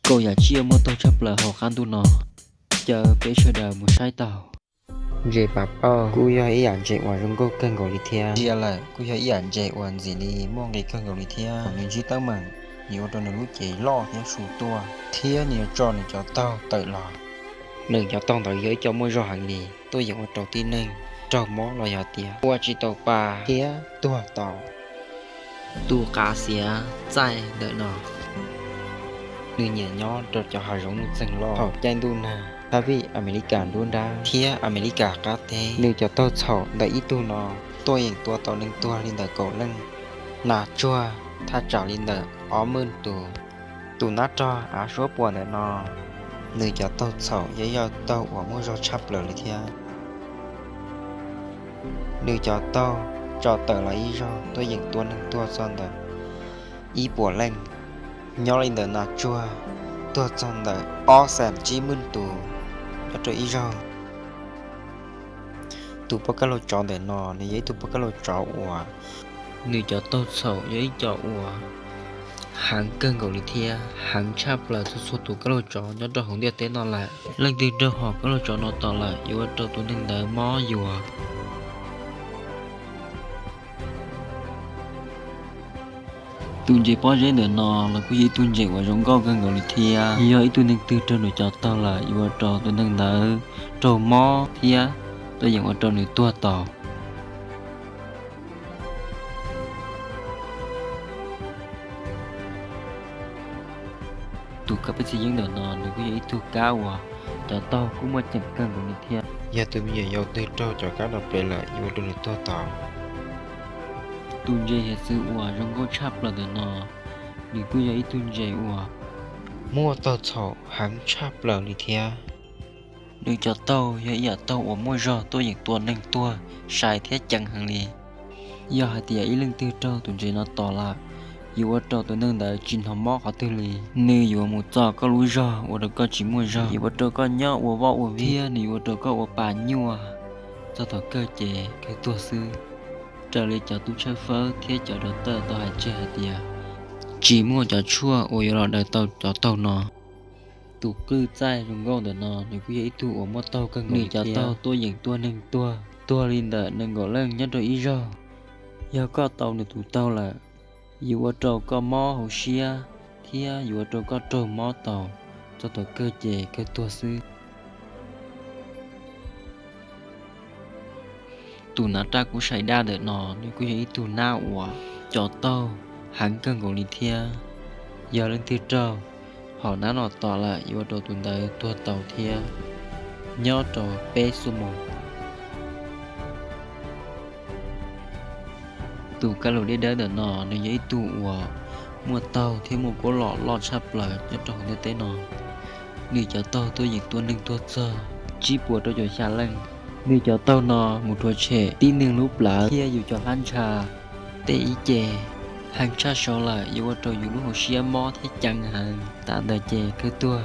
Kaum yam tsiaj muaj taug tshaj plaws hauv qab ntuj no, caw peb sawv daws mus saib taug. Ntses pas pauj kuj yog ib yam ntses uas zoo nkauj kawg nkaus li thiab. Ntsia lawm kuj yog ib yam ntses uas ntxim li muaj nqis kawg nkaus li thiab. Nws ntsib teeb meem, nws ua rau nws lub cev loj thiab su tuaj, thiab nws yuav tso nws cov taug tawm los. Nws cov taug ntawd yog ib co muaj zog heev li, tuaj yeem ua rau tib neeg raug mob los yog tias ua tsis tau pa thiab tuag tau. Tus qav xiav txaij ntawm no, nws nyiam nyob rau cov hav zoov nuj txeeg loj. Thaum caij ntuj nag, thab vij Amelikas nruab nrab thiab Amelikas qab teb, nws cov taug txhaum ntawm ib tug no tuaj yeem tua tau neeg tuag li ntawm kaum leej, nas tsuag thaj tsam li ntawm ob mej tus. Tus nab rog av suab puam ntawm no, nws cov taug txhaum yog ib co taug uas muaj zog tshaj plaws li thiab. Nws cov taug tso tawm los ib zaug tuaj yeem tua neeg tuag txog ntawm ib puas leej, nyob li ntawm nas tsuag tuag txog ntawm ob xees tsib mej tus nyob rau ib zaug. Tus poj kab laug tsov ntawm no, nws yog ib tug poj kab laug tsov uas nws cov taug txhaum yog ib co uas heev kawg nkaus li thiab, heev tshaj plaws txhua txhua tus kab laug tsov nyob rau hauv ntiaj teb no lawm. Leej twg raug hom kab laug tsov no tom lawm yuav ua rau tus neeg ntawd mob yuas. Tus ntses pob zeb ntawm no los kuj yog ib tug ntses uas zoo nkauj kawg nkaus li thiab. Yog ib tug neeg twg raug nws cov taug lawm yuav ua rau tus neeg ntawd raug mob thiab tuaj yeem ua rau nws tuag tau. Tus kab peb txhiv yeeb ntawm no nws kuj yog ib tug kab uas cov taug kuj muaj ceem kawg nkaus li thiab. Yog tus me nyuam yaus twg raug cov kab no plev lawm yuav ua rau nws tuag tau. Tus ntses hiav txwv uas zoo nkauj tshaj plaws ntawm no, nws kuj yog ib tug ntses uas muaj taug txhaum heev tshaj plaws li thiab. Nws cov taug yog ib yam taug uas muaj zog tuaj yeem tua neeg tuag sai thiab ceev heev li. Yog hais tias ib leej twg raug tus ntses no tom lawm, yuav ua rau tus neeg ntawd tsis hnov mob qhov twg li. Nws yuav mus txo koj lub zog ua rau koj tsis muaj zog, yuav ua rau koj nyob ua voj ua viag thiab nws yuav ua rau koj ua pa nyuaj, txog thaum kawg ces kawg tuag xwb. Raws li cov tub tshawb fawb thiab cov doctor tau hais tseg hais tias tsis muaj cov tshuaj uas yuav los daws tau cov taug no. Tus qwj txaij zoo nkauj ntawm no nws kuj yog ib tug uas muaj taug kawg nkaus li thiab. Nws cov taug tuaj yeem tua neeg tuag, tuag li ntawm nees nkaum leej nyob rau ib zaug. Yog koj tau nws tus taug lawm, yuav ua rau koj mob hauv siab thiab yuav ua rau koj raug mob tau, txog thaum kawg ces kawg tuag xwb. Tus nab raj kub sai daj ntawm no nws kuj yog ib tug nab uas cov taug heev kawg nkaus li thiab. Yog leej twg raug hom nab no tom lawm yuav ua rau tus ntawd tuag tau thiab nyob rau peb xuab moos. Tus kab lus dej dawb ntawm no nws yog ib tug uas muaj taug thiab muaj kuab lom loj tshaj plaws nyob rau hauv ntiaj teb no. Nws cov taug tuaj yeem tua neeg tuag txog tsib puas rau caum xya leej. Nws cov taug no mus rhuav tshem tib neeg lub plawv thiab yus cov hlab ntsha. Tej ib ce heev tshaj saud lawm yuav ua rau yus lub hauv siab mob thiab ceev heev, tas ntawd ces kawg tuag.